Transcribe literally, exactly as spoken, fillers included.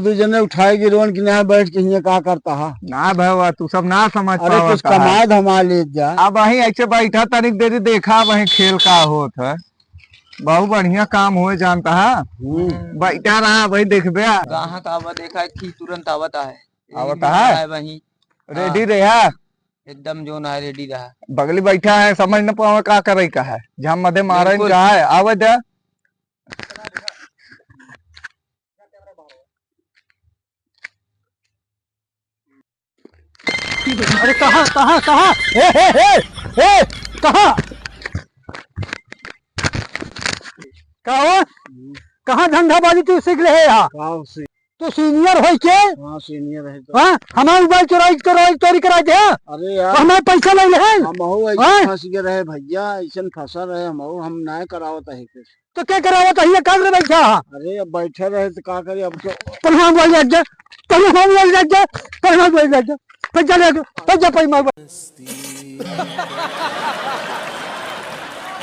तू जने उठाए गिरवन कि ना बैठ के हियाँ का करता हा? ना भवा, तू सब ना समझ अरे पावत कुछ हा। कमाए धमाए ले जा। अब वहीं ऐसे बैठा तनिक देरी देखा वहीं खेल का होत है। बहुत बढ़िया काम होए जानता हा। हम्म। बैठा रहा वही देखबे। कहाँ का आवा देखा है कि तुरंत आवत है। आवत है? है वहीं। Ready हाँ। रहा। एकदम जो ना ready रहा। बगली बैठा है, समझ न पावे का करे का है। जहाँ मधे मारे बिल्कुल। का है, आवे दे। अरे कहाँ, कहाँ, कहाँ? ए, ए, ए, ए, कहाँ? का हो? कहाँ धंधाबाजी तू सीख ले है यहाँ? गाँव से। तू senior होई के? हाँ, senior है तो। हाँ? हमार mobile चोराई, चोराई, चोरी करा दे? अरे तो यार, हमार पैसा ले ले है? हमहू ऐसे हाँ? फंस गए रहे भैया, ऐसे फंसा रहे हमहू, हम ना करावत है कुछ। तो क्या करावत है? ये कान रे बैठा है। अरे अब बैठे रहे तो का करी, अब तो पनहा mobile रख दे, पनहा mobile रख दे, पनहा mobile रख दे। पैसा ले, पैसा पैसा।